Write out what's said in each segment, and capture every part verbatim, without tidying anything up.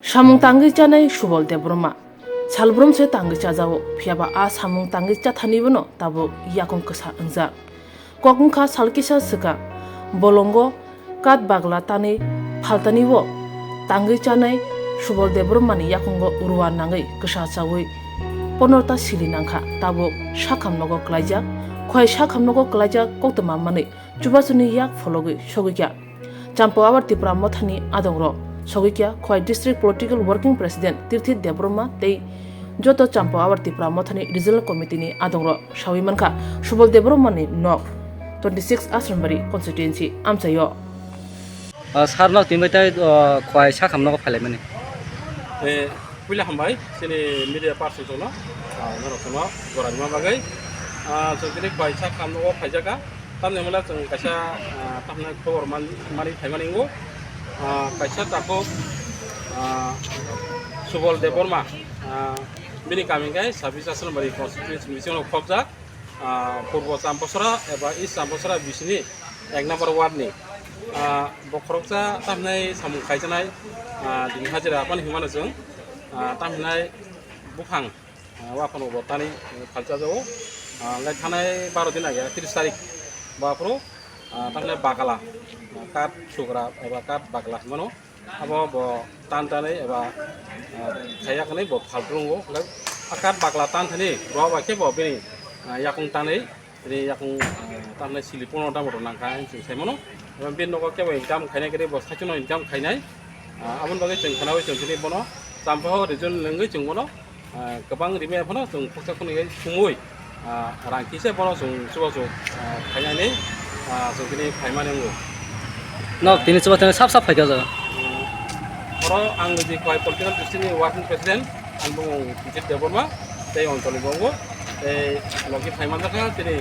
Samung tangwi chanai Subol Debbarma. Salbrum se tangwi chajao, phiyaba a samung tangwi chathanibono tabuk yakung kwsa wngjak. Kok wngkha sal kisa swkang, bolongo kat bagla tanwi phaltanibo tangwi chanai Subol Debbarmani yakungo ruwa nangwi kwsa chawi ponorta sili nangkha, tabuk sakham nogo kwlaijak, khwai sakham nogo kwlaijak koktwma manwi chubachuni yak phologwi sogwikha. Champa Abar Tipra Mothani adongrok sogwikha, Khwai District Political Working President Tirthi Debbarma tei joto Champa Abar Tipra Mothani Regional Committee ni adongrok sawi mankha Subol Debbarmani nok twenty six Asrambari constituency amchaio. Ah, sir no tini bai tei, ah, Khwai sakham nogo phailaimani. Eh, puila hambai, chini media person chwngno, ah, norok chwngno jora rima bagwi. Ah, chwng tini Khwai sakham nogo phaijakha. Tamni hwnle chwng kaisa, ah, tamni khobor man-, mani phaimani wngo. Ah, kaisa takhuk, ah, Subol Debbarma, ah, bini kami khe Sabis Asrambari constituency bisingo khobjak, ah, Purbo Champasora eba East Champasora bisini ek number ward ni, ah, bo khoroksa tamhinai samung khaijaknai, ah, dini hajira aphano himano chwng, ah, tamhinai buphang, ah, wa phano bo tani, eh, phalcha jago. Ah, hwnkhe thanai baro din age tris tarik bo aphuru, ah, tamhinai bagala, ah, kat sugra eba kat bagala himano. Abo bo tan tanwi eba, ah, khaiya kwnwi bo phaltrungo. Hwnkhe a kat bagla tan thani bo bai khe bo bini, ah, yakung tanwi, bini yakung, ah, tamhinai sili pono damo rok nangkha hinwi chwng sai mano. Eba bini nogo kebo income khainai kwrwi bo saichung no income khainai. Ah, aboni bagwi chwng khwnaui chwng tini bono Champao region wngwi chwng bono, ah, kwbang rimai phano chwng khoksa khwnwi sumui, ah, rang kisa bono chwng chubachu, ah, khainani, ah, chwng tini phaimani wngo. Nok tini chuba tini sap sap phaikha jaga. Hmm, oro ang niji Khwai political district ni working president, ang bumung Bijit Debbarma, tei Anjali Bongo, tei logi phaimanjakha tini,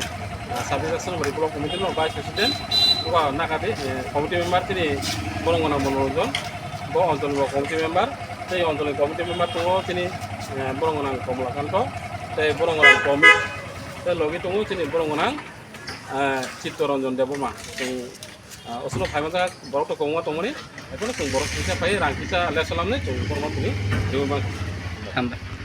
ah, Sabis Asrambari block committee no vice president, uga nagadi, eh, committee member tini borong gwnang Monoranjan, bo Anjali bo committee member, tei Anjali committee member tongo tini, eh, borong gwnang Komla Kanto, tei borong gwnang Komit, tei logi tongo tini borong gwnang, eh, Chittoranjan Debbarma. Chwng, eh, osno phaimajak borok to kwbangma tongmani, ekheno chwng borok kisa phai rang kisa lesa lamnai chwng borokno tini twiwi mankha. Hambai.